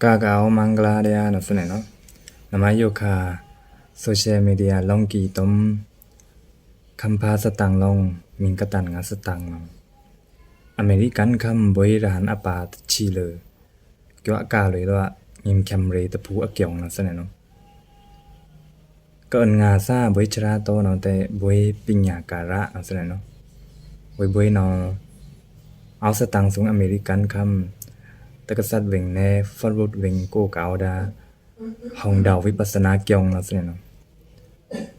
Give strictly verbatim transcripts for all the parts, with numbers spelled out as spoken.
ကကအိုမဂ်လာဒျာ နော်စဲ့နဲနော်။ နမယိုခါ social media လောင်ကီတုမ် ခမ်းဖာသတင်ꩻလောင် မီကတန်ငါသတင်ꩻနော်။ အမေရိကန်ခမ်းဘွဲရဟန်အပါတချီလဲ ကွာကလွေလွာ ငိမ်ချမ်းရေတဖူအကျုံနော်စဲ့နဲနော်။ ကအွန်ငါသဘွဲချရာတောနော်တဲ့ ဘွဲပညာကာရနော်စဲ့နဲနော်။ ဝဲဘွဲနော် အောက်သတင်ꩻသုင်အမေရိကန်ခမ်း တက္ကဆက်ဝိင်နဲ ဖရွတ်ဝိင်ကိုကအောဒါ ဟောင်ဒဝိပဿနာကျုံနော်စဲ့နဲနော်။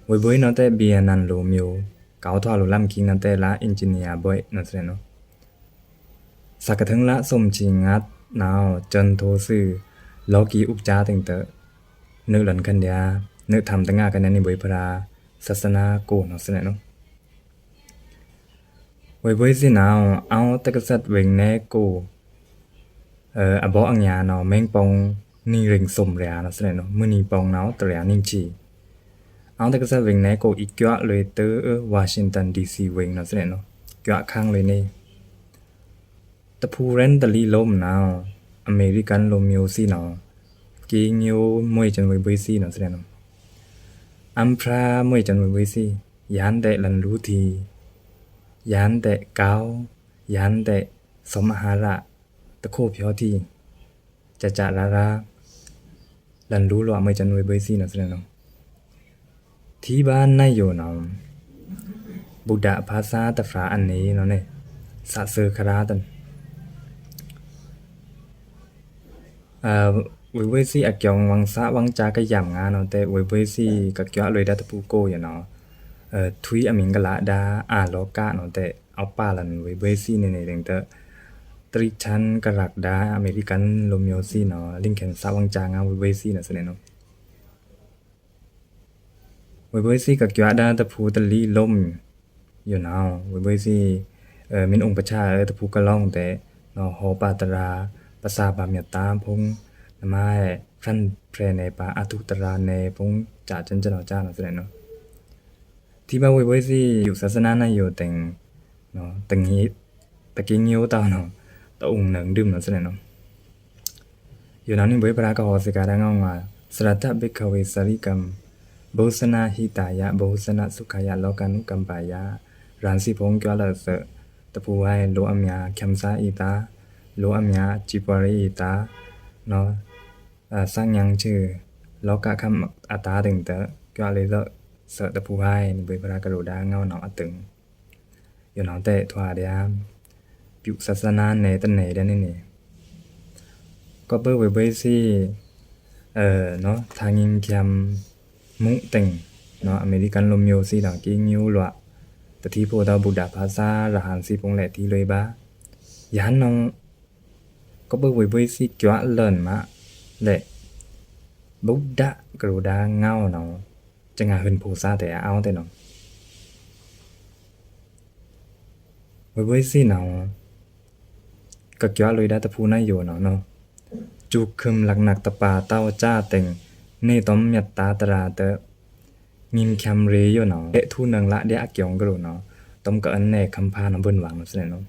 ဝဲဘွဲနော်တဲ့ ဘီယန်နန်လိုမျိုး ကအောထွာလိုလမ်းခင်းနော်တဲ့ လအင်ဂျင်နီယာဘွဲနော်စဲ့နဲနော်။ သကထင်းလသုံးချီငါးနော် ကျွန်ထိုးစု လောကီဥပ္ပဇာတင်တဲ့ နုလန်ခန်ဒျာ နုထမ်တငါခန်ဒျာ နိဘွဲဖရာ သသနာကိုနော်စဲ့နဲနော်။ ဝဲဘွဲစံနော် အောက်တက္ကဆက်ဝိင်နဲကို အဘောအညာနော် မင်းပေါင်း နံရင်းသုံးရျာနော်စဲ့နဲနော်။ မွိုန်နံပေါင်းနော် တရျာနံချီ အောက်တက္ကဆက်ဝိင်နဲကို အီကွာလွေတဝါရှင်တန်ဒီစီဝိင်နော်စဲ့နဲနော်။ ကွာခန်းလွေနဲ တဖူရန်တလီလိုမ်နော် အမေရိကန်လိုမျိုးစံနော် ကီညိုမွဲကျွန်ဝဲဘွဲစံနော်စဲ့နဲနော်။ အမ်ဖရာမွဲကျွန်ဝဲဘွဲစံ ယန်တဲ့လန်လူထီ ယန်တဲ့ကောက် ယန်တဲ့ သီမဟာရ တခိုဖျော်ထီ ကျကျရရ လန်လူလွာမွဲကျွန်ဝဲဘွဲစံနော်စဲ့နဲနော်။ ထီဘါနယိုနော် ဗုဒ္ဓဘာသာတဖရာအနေနော်နဲ သသခရာတန် ဝဲဘွဲစံအကျုံဝင်သဝင်ချာကယမ်ငါနော်တဲ့ ဝဲဘွဲစံကကွာလွေဒါတဖူကိုယနော် ထွီအမင်္ဂလာဒါ အလောကနော်တဲ့ အောက်ပါလန်ဝဲဘွဲစံနဲနဲတင်တဲ့ တရိတ်ချန်ကရက်ဒါ အမေရိကန်လိုမျိုးစံနော် လင်ခင်သဝင်ချာငါဝဲဘွဲစံနော်စဲ့နဲနော်။ ဝဲဘွဲစံကကွာဒါတဖူတလီလိုမ်ယိုနော် ဝဲဘွဲစံ မင်းအောင်ပဆာတဖူကလောင်တဲ့နော် ဟောပါတရာ ပစာပါမျက်တာဖုံ နမဟဲ ဖြန့်ဖြဲနဲပါ အထုတရာနဲဖုံ ချာချင်ချင်နော်ချာနော်စဲ့နဲနော်။ ထီဘါဝဲဘွဲစံ ယုသသနာနယိုတင်နော် တငီ တကီညိုတောင်းနော် တအုံနင်ဒုမ်နော်စဲ့နဲနော်။ ယိုနော်နိဘွဲဖရာကဟောစကားဒါငေါငါ သရတ္ထဘိက္ခဝေ သာဓုကံ ဘုဇနဟိတာယ ဘုဇနသုခာယ လောကာနုကမ္ပါယ ရန်စံဖုံကွာလသ တဖူဝိုင်း လိုအပ်မြာချမ်းသာအီတာ လိုအပ်မြာချီးပွားရေးအီတာနော် သန့်ညံချူ လောကခမ်းအတာတင်တဲ့ ကွာလေလသတဖူဝိုင်း နိဘွဲဖရာကရောဒါငေါနော်အတင် ယိုနော်တဲ့ထွာဒျာ ပြုသသနာနဲတနဲဒျာနဲနဲ ကဘွဲဝဲဘွဲစံ နော် ထာငိမ်ချမ်းမူတင်နော် အမေရိကန်လိုမျိုးစံနော် ကီညိုလွာ တထီဖိုတော့ ဗုဒ္ဓဘာသာရဟန်းစံဖုံလဲ့ထီလွေဘါ ယန်နော် ကဘွဲဝဲဘွဲစံကွာလန်မလဲ့ ဗုဒ္ဓကရောဒါငေါနော် ကျငါဟိုင်ဖိုသးတဲ့အောက်တဲ့နော် ဝဲဘွဲစံနော် ကကွာလွေဒါတဖူနယိုနော်နော် ကျူခုမ်လက်နက်တပါတောက်ချာတင် နေတုမ်မျက်တာတရာတဲ့ ငိမ်ချမ်းရေယိုနော် အဲထူနင်လဒျာအကျုံကရောနော် တုမ်ကအနဲခမ်းဖာနော် ဘွဲဝင်နော်စဲ့နဲနော်။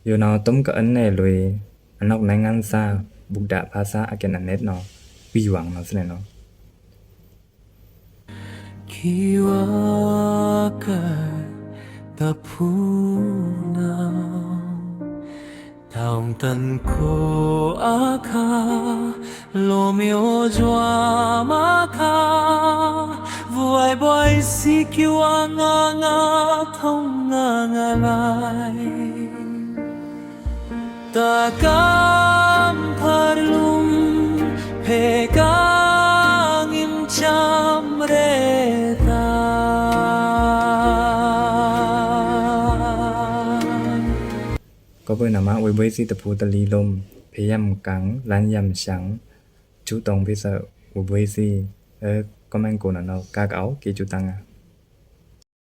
ယိုနော် တုမ်ကအနဲလွေ အနောက်နိုင်ငံသား ဗုဒ္ဓဘာသာအကျင့်အနည်းနော် ပီဝင်နော်စဲ့နဲနော်။ ကီဝါကတဖူနော် တောင်တန်ကိုအခါ လိုမျိုးကြွားမခါ ဝိုင်ဘွဲစံကွာငါငါထောင်းငါငါလိုက် တကမ်ဖာလုံ ဖဲကငိမ်ချမ်းရဲတာ ကဘွဲနမဝဲဘွဲစံတဖူတလီလိုမ် ဖဲယမ်ကင် လမ်းယမ်ရှင် ကျူတောင်ဖဲသဝဲဘွဲစံ အဲ commentကိုနော်နော် ကကအို ကီကျူတန်ငါ